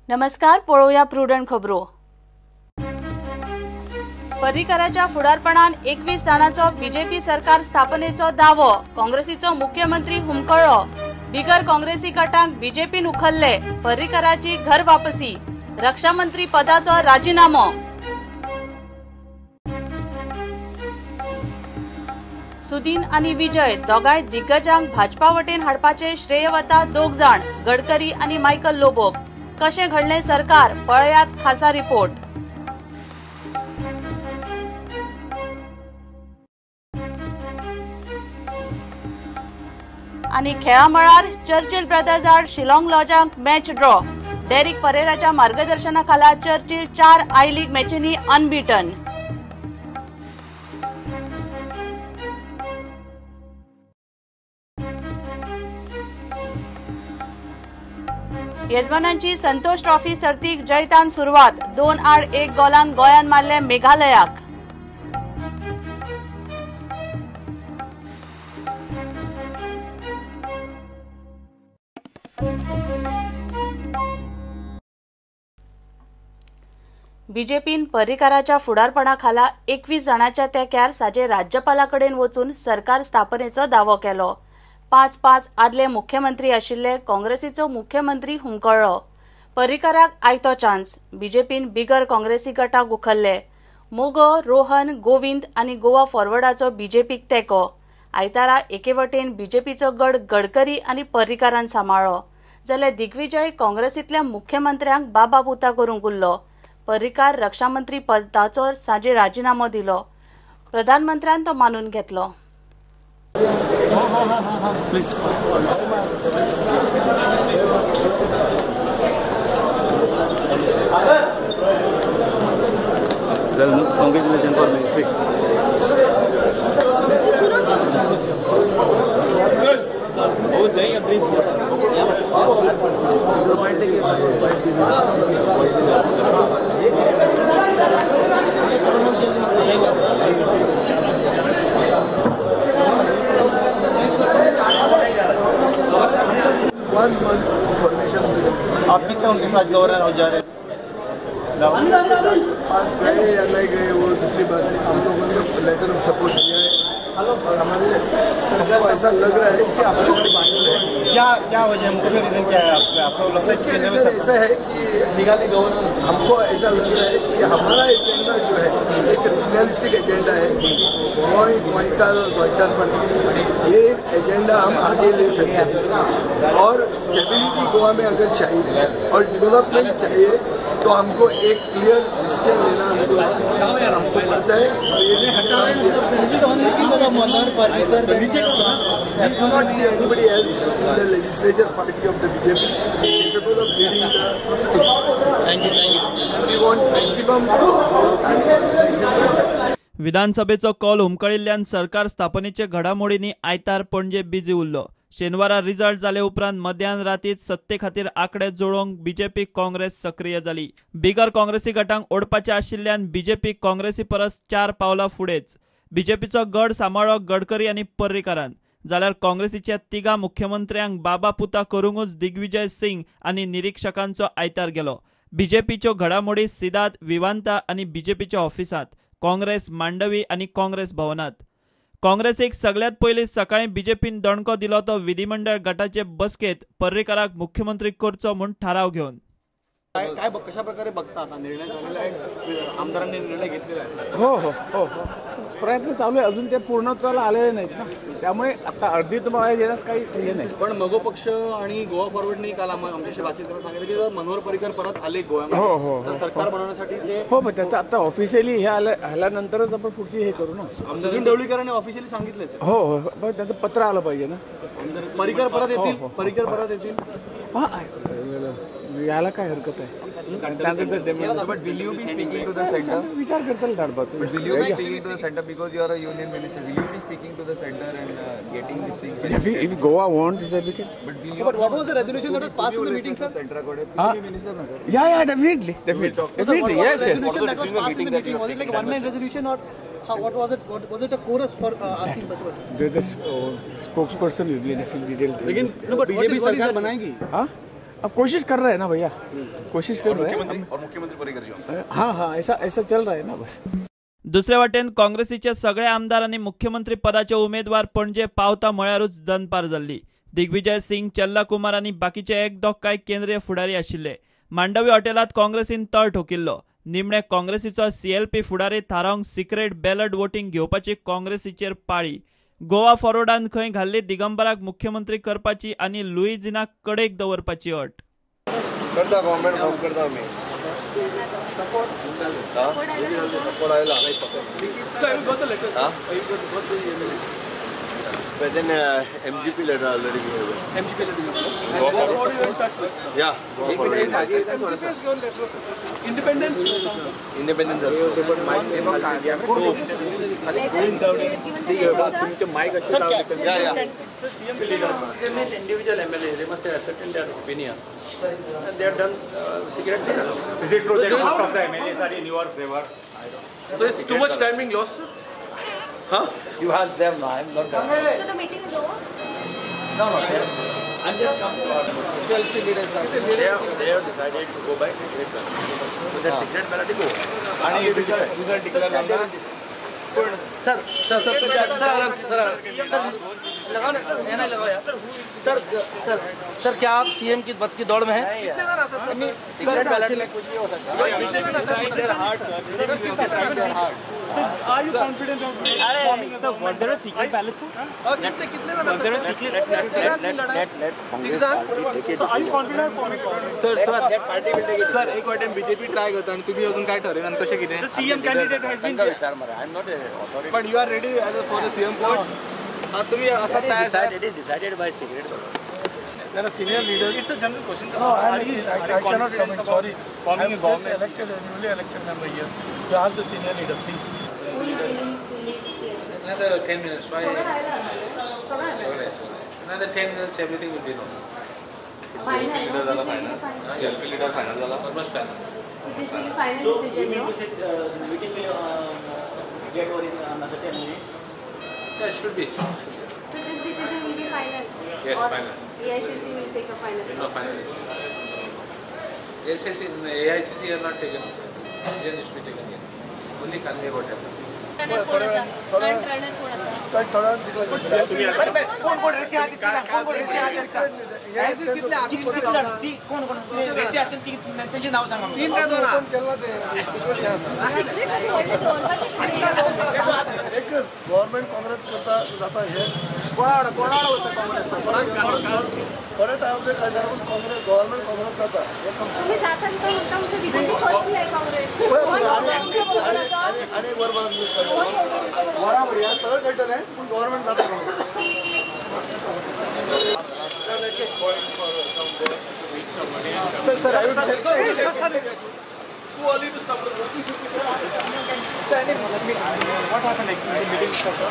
नमस्कार, पळोवया प्रुडंट खबरो. पर्रीकराच्या फुडारपणान 21 जाणांचो बीजेपी सरकार स्थापनेचो दावो. काँग्रेसीचो मुख्यमंत्री हुमकळ्ळो. बिगर काँग्रेसी गटांक बीजेपीन उखल्ले. पर्रीकराची घर वापसी. रक्षामंत्री पदाचो राजीनामो. सुदीन आनी विजय दोगांय दिग्गजांक भाजपा वटेन हाडपाचे श्रेय वता दोग जाण, गडकरी आनी मायकल लोबोक. कशें घडलें सरकार, पळयात खासा रिपोर्ट. आनी खेळा मळार चर्चिल ब्रदर्स आड शिलाँग लॉजांक मॅच ड्रॉ. डेरिक परेराच्या मार्गदर्शना खाला चर्चिल 4 I league मॅचींनी अनबिटन. येजमानांची संतोष ट्रॉफी सर्तीक जैतान सुरवात. 2-1 गोलान गोंयान मारले मेघालयाक. बीजेपीन पर्रीकाराच्या फुडारपणा खाला 21 जाणांच्या तेंक्यार साजे राज्यपाला कडेन वचून सरकार स्थापनेचो दावो केलो. 5-5 आदले मुख्यमंत्री आशिल्ले काँग्रेसीचो मुख्यमंत्री हुमकळ्ळो. पर्रीकाराक आयतो चान्स. बीजेपीन बिगर काँग्रेसी गटाक उखल्ले. मोगो, रोहन, गोविंद आनी गोवा फॉरवर्डाचो बीजेपीक तेंको. आयतारा एके वटेन बीजेपीचो गड गडकरी आनी पर्रीकारान सांबाळ्ळो, जाल्यार दिग्विजय काँग्रेसींतल्या मुख्यमंत्र्यांक बाबा पुता करूंक उरलो. पर्रीकार रक्षामंत्री पदाचो सांजे राजीनामो दिलो. प्रधानमंत्र्यान तो मानून घेतलो. Well, congratulations for ministry. One month formation. आप भी क्या उनके साथ गवर्नर हो जा रहे हैं? पास गए या नहीं गए वो दूसरी बात है. हम लोगों ने लेटर ऑफ सपोर्ट दिया है और हमारे सबको ऐसा लग रहा है कि हमारे फाइनल है. क्या क्या वजह, मुख्य रीजन क्या है आपको? आपको लगता है रीजन ऐसा है कि निकाली गवर्नर, हमको ऐसा लग रहा है कि हमारा एजेंडा जो है एक रीजनलिस्टिक एजेंडा है. गोय गोयकार गोयकार पर ये एजेंडा हम आगे ले सकते हैं और स्टेबिलिटी गोवा में अगर चाहिए और डेवलपमेंट चाहिए तो हमको एक क्लियर डिसीजन लेना हमको पड़ता है. We do not see anybody else in the legislature party of the BJP capable of leading the state. Thank you, thank you. We want maximum. विधानसभेचो कौल हुमकळिल्ल्यान सरकार स्थापनेचे घडामोडींनी आयतार पणजे बिजी उरलो. शेनवारा रिजल्ट जाले उपरांत मध्यान रातीत सत्ते खातीर आंकडे जोडोवंक बीजेपी काँग्रेस सक्रीय जाली. बिगर काँग्रेसी गटांक ओडपाचे आशिल्ल्यान बीजेपी काँग्रेसी परस 4 पावलां फुडेंच. बीजेपीचो गड सांबाळ्ळो गडकरी आनी पर्रीकारान, जाल्यार काँग्रेसीच्या 3 मुख्यमंत्र्यांक बाबा पुता करूंकूच दिग्विजय सिंग आनी निरीक्षकांचो आयतार गेलो. बीजेपीच्यो घडामोडी सिदाद, विवांता आनी बीजेपीच्या ऑफिसांत, काँग्रेस मांडवी आनी काँग्रेस भवनात. काँग्रेसीक सगळ्यांत पयलीं सकाळीं बीजेपीन दणको दिलो तो विधिमंडळ गटाचे बसकेंत पर्रीकाराक मुख्यमंत्री करचो म्हूण थाराव घेवन. काय कशा प्रकारे बघता आता निर्णय झालेला आहे, आमदारांनी निर्णय घेतलेला आहे? हो हो हो हो, प्रयत्न चालू आहे, अजून ते पूर्णत्वाला आलेले नाहीत ना, त्यामुळे आता अर्धी तुम्हाला देण्यास काही हे नाही. पण मगो पक्ष आणि गोवा फॉरवर्डनी काल आमच्याशी बातचीत करून सांगितलं की जर मनोहर पर्रीकर परत आले गोव्यामध्ये, हो हो, तर सरकार बनवण्यासाठी ते हो, पण त्याचं आता ऑफिशियली हे आल्यानंतरच आपण पुढची हे करू ना. सुधीर ढवळीकरांनी ऑफिशियली सांगितलं. हो हो, पण त्यांचं पत्र आलं पाहिजे ना. पर्रीकर परत येतील, पर्रीकर परत येतील. हां, याला काय हरकत आहे? But will you be speaking to the center? विचार करताल धाडपाचो. But will you be speaking to the center because you are a union minister? Will you be speaking to the center and getting this thing? If Goa wants that we can. But will you? But what was the resolution that was passed in the meeting, sir? Center कडे minister ना sir. Yeah, yeah, definitely, definitely, definitely. Yes, yes. Resolution that was passed in the meeting, was it like one line resolution or how, what was it? What was it a chorus for asking possible? The spokesperson will be definitely detailed. लेकिन no, but BJP सरकार बनाएगी? हाँ? अब कोशिश कर रहे हैं ना भैया, कोशिश कर रहे हैं। और मुख्यमंत्री पर्रिकर जी, हाँ हाँ, ऐसा ऐसा चल रहा है ना बस। दुसरे वाटेन काँग्रेसीचे सगळे आमदार आनी मुख्यमंत्री पदाचे उमेदवार पणजे पावता म्हळ्यारूच दनपार जाल्ली। दिग्विजय सिंग, चल्ला कुमार आनी बाकीचे एक दोग कांय केंद्रीय फुडारी आशिल्ले। मांडवी हॉटेलात काँग्रेसीन तळ ठोकिल्लो। निमणे काँग्रेसीचो सीएलपी फुडारी थारावंक सिक्रेट बॅलट वोटिंग घेवपाची काँग्रेसीचेर पाळी। गोवा फॉरवर्डान खंय घाल्ली दिगंबराक मुख्यमंत्री करपाची आनी लुईजिनाक कडेक दवरपाची अट। करता गव्हर्नमेंट फॉर्म करता आमी सपोर्ट सपोर्ट आयला। But then MGP letter already we have. MGP letter. And you in touch with? Yeah. MGP has given letter of support. Independence. Independence also. Yeah, yeah. They mean individual MLAs. They must have ascertained their opinion. And they have done secret ballot. Is it true that most of the MLAs are in your favor? So it's too much time being lost, sir. Huh? You ask them, no, I'm not. So the meeting is over? No, no. I'm just come to our They have decided to go by secret ballot. So that secret ballot is over. And result declare झाला. Sir sir sir sir आराम से sir, लगाओ ना sir, ना लगाओ यार। Sir sir sir, क्या आप CM की पद की दौड़ में हैं? सीक्रेट बैलेट में कुछ भी हो सकता है। Are you confident of forming a government? Was there a secret ballot, sir? कितने was there a secret? Let Congress party take it. So are you confident of forming government? Sir, sir, that party will take it. Sir, एक वाटेन BJP try करता आणि तुम्ही अजून काय ठरवेन आणि कशें कितें? So CM candidate has been विचार मरे. I am not a authority. But you are ready as a for the CM post? तुम्ही असं तयार? It is decided by secret ballot. There are senior leaders. It's a general question. No, I cannot comment. Sorry. I'm just elected, newly elected member here. You ask the senior leader, please. Who is leading to lead CM? Another 10 minutes. Why? Another 10 minutes, everything will be known. Final. CLP leader झाला final. CLP leader final झाला. Almost final. So this will be final decision, no? So meeting will get over in another 10 minutes. Yeah, it should be. So this decision will be final. Yes, final. AICC will take a final. No, final decision. AICC has not taken decision. Decision is to be taken yet. Only convey what happened. एकच government Congress करता जाता हे थोड्या time ते कळटा पूण Congress government Congress जाता. आनी एक वर सगळं कळटलें पूण गव्हर्नमेंट जाता Congress. What happened actually? The meeting started.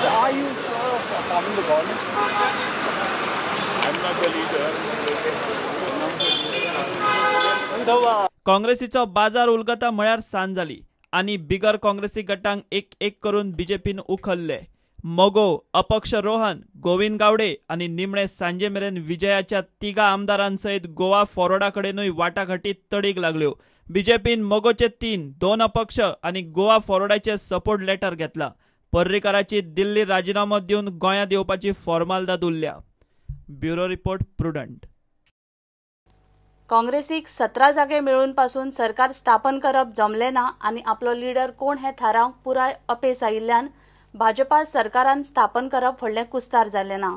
Are you sure of forming the government? I'm not the leader. So, काँग्रेसीचो बाजार उलगता म्हळ्यार सांज जाली आनी बिगर काँग्रेसी गटांक एक एक करून बीजेपीन उखल्ले। मगो, अपक्ष रोहन, गोविंद गावडे आनी निमणे सांजे मेरेन विजयाच्या तिगा आमदारांसयत गोवा फॉरवर्डा कडेनूय वाटाघाटी तडीक लागल्यो। बीजेपीन मगोचे 3, 2 अपक्ष आनी गोवा फॉरवर्डाचे सपोर्ट लेटर घेतला। पर्रीकाराची दिल्ली राजिनामो दिवन गोंयांत येवपाची फॉर्मालदाद उरल्या। Bureau report, Prudent. काँग्रेसीक 17 जागे मेळून पासून सरकार स्थापन करप जमलें ना आनी आपलो लिडर कोण हें थारावंक पुराय अपेस आयिल्ल्यान भाजपा सरकारान स्थापन करप व्हडलें कुस्तार जालें ना।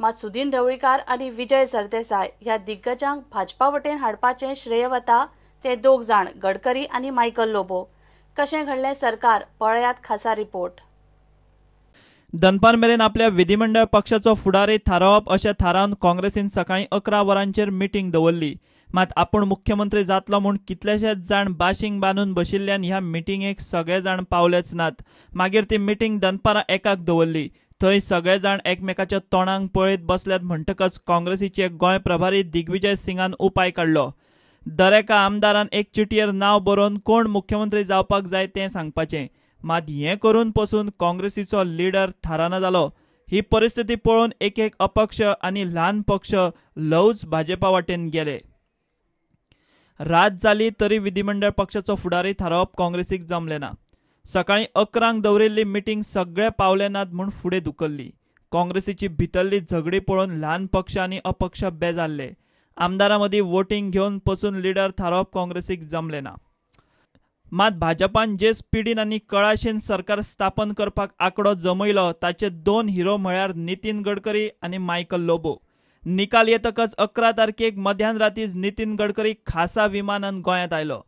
मात सुदीन ढवळीकार आनी विजय सरदेसाय ह्या दिग्गजांक भाजपा वटेन हाडपाचें श्रेय वता ते दोग जाण गडकरी आनी मायकल लोबो। कशें घडलें सरकार, पळयात खासा रिपोर्ट। दनपार मेरेन आपल्या विधिमंडळ पक्षाचो फुडारी थारावप अशें थारावन काँग्रेसीन सकाळीं 11 वरांचेर मिटींग दवरली। मात आपूण मुख्यमंत्री जातलो म्हूण कितलेशेच जाण बाशींग बांदून बशिल्ल्यान ह्या मिटिंगेक सगळे जाण पावलेच नात। मागीर ती मिटींग दनपारां 1 दवरली। थंय सगळे जाण एकमेकाच्या तोंडांक पळयत बसल्यात म्हणटकच काँग्रेसीचे गोंय प्रभारी दिग्विजय सिंगान उपाय काडलो। दरेका आमदारान एक चिटयेर नांव बरोवन कोण मुख्यमंत्री जावपाक जाय तें सांगपाचें। मात हें करून पसून काँग्रेसीचो लिडर थाराना जालो। ही परिस्थिती पळोवन एक एक अपक्ष आनी ल्हान पक्ष ल्हवूच भाजपा वाटेन गेले. रात जाली तरी विधिमंडळ पक्षाचो फुडारी थारावप काँग्रेसीक जमलें ना. सकाळीं 11 दवरिल्ली मिटींग सगळे पावले नात म्हूण फुडें धुकल्ली. काँग्रेसीची भितरली झगडी पळोवन ल्हान पक्ष आनी अपक्ष बेजारले. आमदारां मदीं वोटींग घेवन पसून लिडर थारावप काँग्रेसीक जमलें ना. मात भाजपान जे स्पिडीन आनी कळाशेन सरकार स्थापन करपाक आंकडो जमयलो ताचे 2 हिरो म्हळ्यार नितीन गडकरी आनी मायकल लोबो. निकाल येतकच 11 तारखेक मध्यान रातीच नितीन गडकरी खासा विमानान गोंयांत आयलो.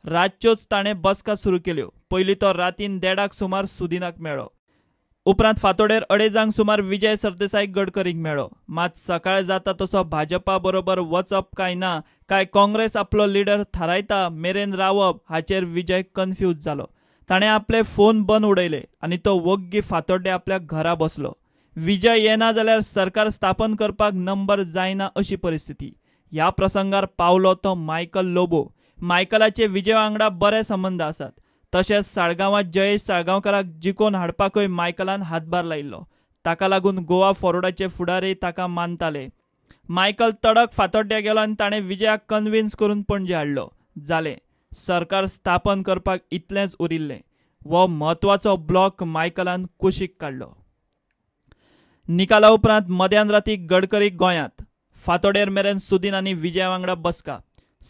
रातच्योच ताणें बसका सुरू केल्यो. पयलीं तो रातीन 1:30 सुमार सुदिनाक मेळ्ळो. उपरांत फांतोडेर 2:30 सुमार विजय सरदेसाय गडकरीक मेळ्ळो. मात सकाळ जाता तसो भाजपा बरोबर वचप काय ना, काय काँग्रेस आपलो लिडर थारायता मेरेन रावप हाचेर विजय कन्फ्यूज जालो. ताणें आपले फोन बंद उडयले आनी तो वग्गी फांतोड्डे आपल्या घरा बसलो. विजय येना जाल्यार सरकार स्थापन करपाक नंबर जायना अशी परिस्थिती. ह्या प्रसंगार पावलो तो मायकल लोबो. मायकलाचे विजय वांगडा बरे संबंद आसात. तशेंच साळगांवांत जयेश साळगांवकाराक जिखोवन हाडपाकय मायकलान हातभार लायिल्लो. ताका लागून गोवा फॉरवर्डाचे फुडारी ताका मानताले. मायकल तडक फातोड्ड्या गेलो आनी ताणें विजयाक कन्विन्स करून पणजे हाडलो. जालें, सरकार स्थापन करपाक इतलेंच उरिल्लें. हो म्हत्वाचो ब्लॉक मायकलान कुशीक काडलो. निकाला उपरांत मध्यान राती गडकरी गोंयांत. फांतोडेर मेरेन सुदीन आनी विजया वांगडा बसका.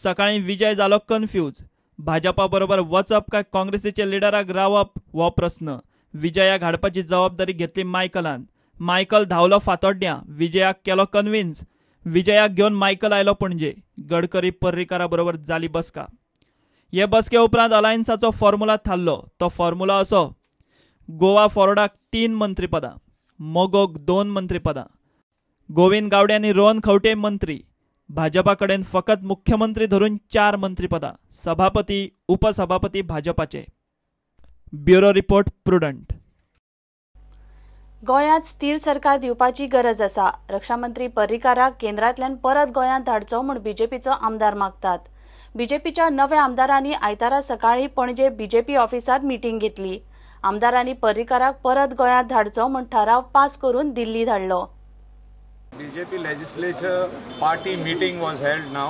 सकाळीं विजय जालो कन्फ्यूज. भाजपा बरोबर वचप काय काँग्रेसीच्या लिडराक रावप हो प्रस्न. विजयाक हाडपाची जबाबदारी घेतली मायकलान. मायकल धांवलो फातोड्ड्यां, विजयाक केलो कन्विन्स. विजयाक घेवन मायकल आयलो पणजे. गडकरी पर्रीकारा बरोबर जाली बसका. हे बसके उपरांत अलायन्साचो फॉर्मुला थारलो. तो फॉर्मुला असो: गोवा फॉरवर्डाक 3 मंत्रीपदां, मगोक 2 मंत्रीपदां, गोविंद गावडे आनी रोहन खंवटे मंत्री, भाजपा कडेन फकत मुख्यमंत्री धरून 4 मंत्रीपदां, सभापती उपसभापती भाजपाचे. Bureau report, Prudent. गोंयांत स्थिर सरकार दिवपाची गरज आसा. रक्षामंत्री पर्रीकाराक केंद्रांतल्यान परत गोंयांत धाडचो म्हूण बीजेपीचो आमदार मागतात. बीजेपीच्या नव्या आमदारांनी आयतारा सकाळीं पणजे बीजेपी ऑफिसांत मिटींग घेतली. आमदारांनी पर्रीकाराक परत गोंयांत धाडचो म्हूण ठराव पास करून दिल्ली धाडलो. BJP legislature party meeting was held now.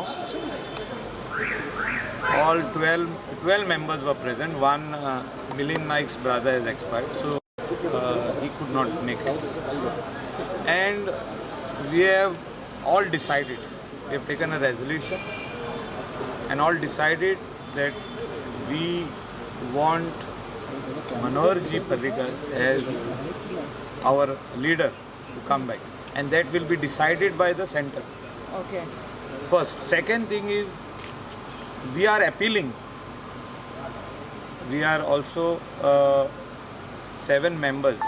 All 12 members were present. One Milind Naik's brother has expired, so he could not make it. And we have all decided, we have taken a resolution and all decided that we want Manohar Ji Parrikar as our leader to come back. And that will be decided by the center. Okay. First. Second thing is, we are appealing. We are also 7 members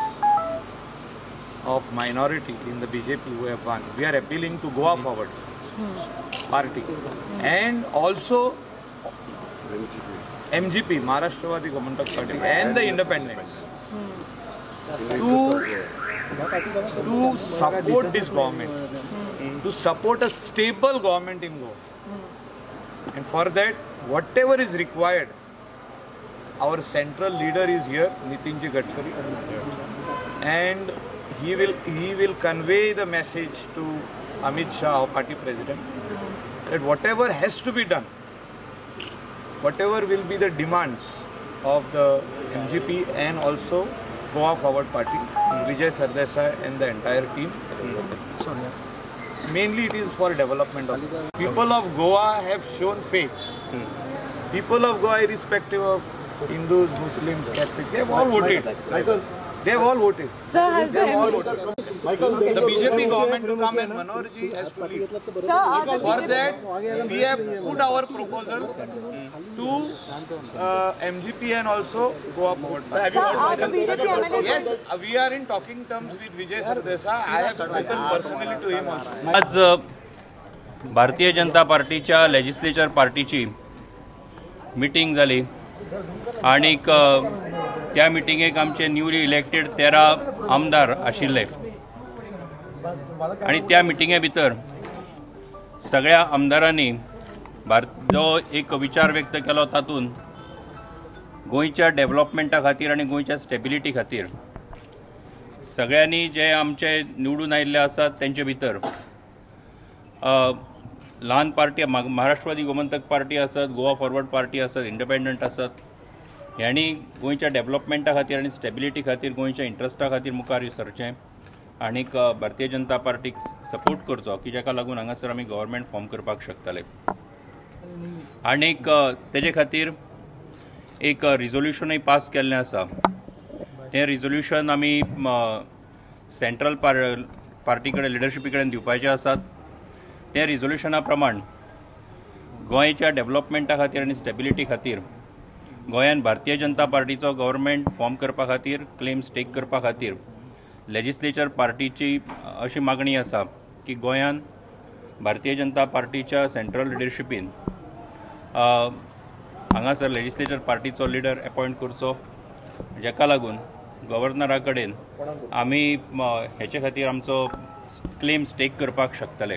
of minority in the BJP who have won. We are appealing to Goa Forward Party and also MGP, Maharashtrawadi Gomantak Party, and the Independents to support this government, to support a stable government in Goa. And for that, whatever is required, our central leader is here, Nitin Ji Gadkari, and he will convey the message to Amit Shah, our party president, that whatever has to be done, whatever will be the demands of the MGP and also Goa Forward Party, Vijay Sardesai and the entire team. Sorry. Mainly it is for development of people of Goa have shown faith. People of Goa, irrespective of Hindus, Muslims, Catholics, they have all voted. They have all voted. Sir, has they have all voted. The BJP government to come and Manohar Ji has to lead. Sir, for that, we have put our proposal to MGP and also Goa Forward Party. Yes, we are in talking terms with Vijay Sardesai. I have spoken personally to him also. आज भारतीय जनता पार्टीच्या legislature पार्टीची meeting जाली आनीक त्या मिटिंगेक आमचे newly elected 13 आमदार आशिल्ले आनी त्या मिटिंगे भितर सगळ्या आमदारांनी जो एक विचार व्यक्त केलो तातूंत गोंयच्या डेव्हलपमेंटा खातीर आनी गोंयच्या स्टेबिलिटी खातीर सगळ्यांनी जे आमचे निवडून आयिल्ले आसात तेंचे भितर ल्हान पार्टी महाराष्ट्रवादी गोमंतक पार्टी आसत, गोवा फॉरवर्ड पार्टी आसत, इंडिपेंडंट आसत, ह्यांनी गोंयच्या डेव्हलपमेंटा खातीर आनी स्टेबिलिटी खातीर गोंयच्या इंट्रस्टा खातीर मुखार सरचें आनीक भारतीय जनता पार्टीक सपोर्ट करचो की जाका लागून हांगासर आमी गव्हर्मेंट फॉर्म करपाक शकतले. आनीक तेजे खातीर एक रिजोल्युशनूय पास केल्लें आसा. तें रिजोल्युशन आमी सेंट्रल पार्टी कडेन लिडरशिपी कडेन दिवपाचें आसात. त्या रिजोल्युशना प्रमाण गोंयच्या डेव्हलपमेंटा खातीर आनी स्टेबिलिटी खातीर गोंयान भारतीय जनता पार्टीचो गव्हर्मेंट फॉर्म करपा खातीर क्लेम्स टेक करपा खातीर लेजिस्लेचर पार्टीची अशी मागणी आसा की गोंयान भारतीय जनता पार्टीच्या सेंट्रल लिडरशिपीन हांगासर लेजिस्लेचर पार्टीचो लिडर अपॉयंट करचो, जाका लागून गव्हर्नरा कडेन आमी हेचे खातीर आमचो क्लेम्स टेक करपाक शकतले.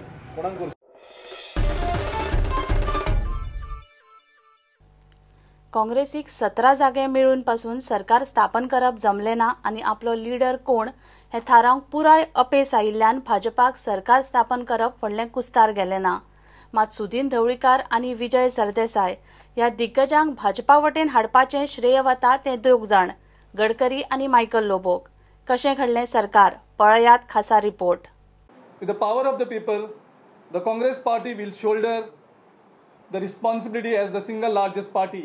काँग्रेसीक 17 जागे मेळून पासून सरकार स्थापन करप जमलें ना आनी आपलो लिडर कोण हें थारावंक पुराय अपेस आयिल्ल्यान भाजपाक सरकार स्थापन करप व्हडलें कुस्तार गेलें ना. मात सुदीन ढवळीकार आनी विजय सरदेसाय ह्या दिग्गजांक भाजपा वटेन हाडपाचें श्रेय वता ते दोग जाण, गडकरी आनी मायकल लोबोक. कशें घडलें सरकार, पळयात खासा report. With the power of the people, the Congress party will shoulder the responsibility as the single largest party,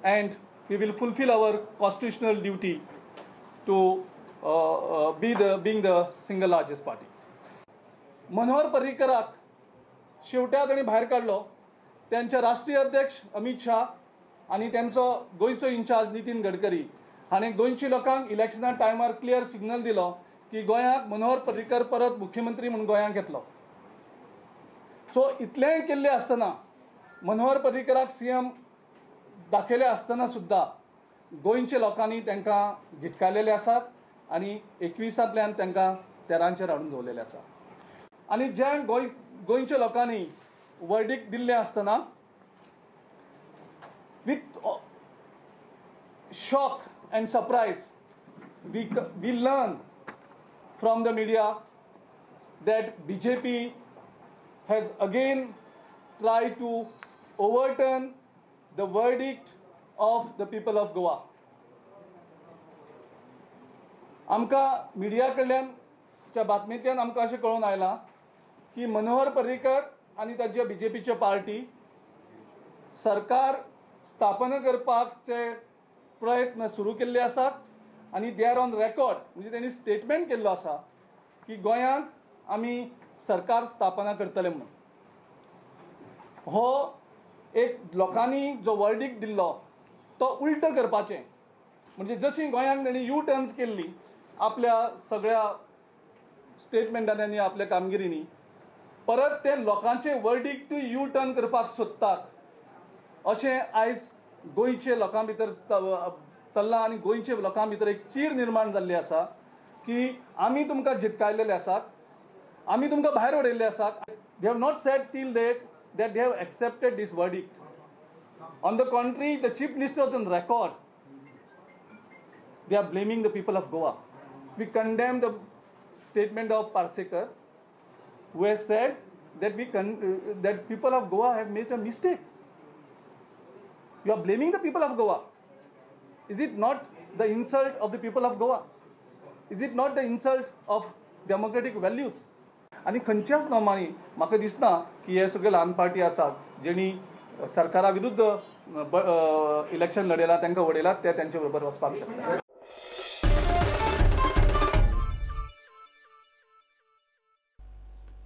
and we will fulfill our constitutional duty to being the single largest party. Manohar पर्रीकराक शेवट्याक आनी भायर काडलो. त्यांचे राष्ट्रीय अध्यक्ष अमित शाह आनी त्यांचो गोंयचो in-charge Nitin Gadkari हाणें गोंयच्या लोकांक इलेक्शना टायमार क्लियर सिग्नल दिलो की गोंयाक मनोहर पर्रीकर परत मुख्यमंत्री म्हणून गोंयांक येतलो. सो इतलेंय केल्लें आसतना मनोहर पर्रीकराक सीएम दाखयले आसतना सुद्दां गोंयच्या लोकांनी तांकां झिटकायलेले आसात आनी 21तांतल्यान तांकां 13चेर हाडून दवरलेले आसा. आनी ज्या गोंयच्या लोकांनी वर्डीक दिल्लें आसतना with shock and surprise we learn from the media that BJP has again tried to overturn the verdict of the people of Goa. आमकां मिडिया कडल्यान च्या बातमींतल्यान आमकां अशें कळून आयलां की मनोहर पर्रीकर आनी ताच्या बीजेपीच्या पार्टी सरकार स्थापना करपाचे प्रयत्न सुरू केल्ले आसात आनी they are on record, म्हणजे त्यांनी स्टेटमेंट केल्लो आसा की गोंयांत आमी सरकार स्थापना करतले म्हणून. हो एक लोकांनी जो वर्डीक दिल्लो तो उल्टो करपाचें, म्हणजे जशी गोंयांत तेणी यू टर्न्स केल्ली आपल्या सगळ्या स्टेटमेंटांनी आनी आपल्या कामगिरींनी, परत ते लोकांचे वर्डीक यू टर्न करपाक सोदतात अशें आयज गोंयचे लोकां भितर चल्लां आनी गोंयचे लोकां भितर एक चीड निर्माण जाल्ली आसा की आमी तुमकां जितकायलेले आसात, आमी तुमकां भायर उडयल्ले आसात. They have not said till date that they have accepted this verdict. On the contrary, the chief minister is on record. They are blaming the people of Goa. We condemn the statement of Parsekar, who has said that that people of Goa has made a mistake. You are blaming the people of Goa. Is it not the insult of the people of Goa? Is it not the insult of democratic values? आनी खंयच्याच नॉर्मांनी म्हाका दिसना की हे सगळे ल्हान party आसात जेणी सरकारा विरुद्ध इलेक्शन लढयला तांकां उडयला ते तांचे बरोबर वचपाक शकता.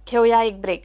घेवया एक ब्रेक.